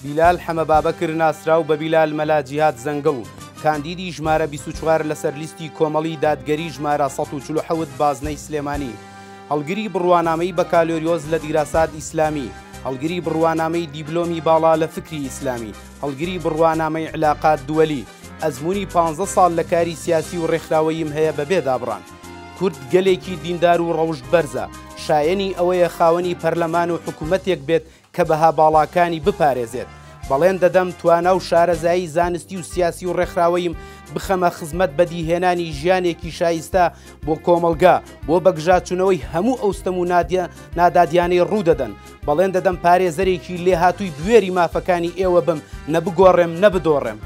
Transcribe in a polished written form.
بیلال حەمەبابەکر ناسراو بە بیلال مەلا جیهاد زەنگڵ، کاندیدی ژمارە 24 لەسەر لیستی کۆمەڵی دادگەری ژمارە 147 بازنەی سلێمانی، هەڵگری بڕوانامەی بەکالۆریۆس لە دیراسات ئیسلامی، هەڵگری بڕوانامەی دیبلۆمی باڵا لە فکری ئیسلامی، هەڵگری بڕوانامەی علاقات دوەلی، ئەزموونی پانزە ساڵ لە کاری سیاسی و ڕێکخراوەییم هەیە بەبێ دابڕان. کورد گەلێکی دیندار و ڕەوشت بەرزە، شایەنی ئەوەیە خاوەنی پەرلەمان و حکومەتێک بێت کە بەها باڵاکانی بپارێزێت. بەڵێن دەدەم توانا و شارەزایی زانستی و سیاسی و ڕێکخراوەییم بخەمە خزمەت بەدیهێنانی ژیانێکی شایستە بۆ کۆمەڵگا، بۆ بەگژاچوونەوەی هەموو ئەو ستەم و نادادیانەی ڕوودەدەن. بەڵێن دەدەم پارێزەرێکی لێهاتووی بوێری مافەکانی ئێوە بم، نە بگۆڕێم نە بدۆڕێم.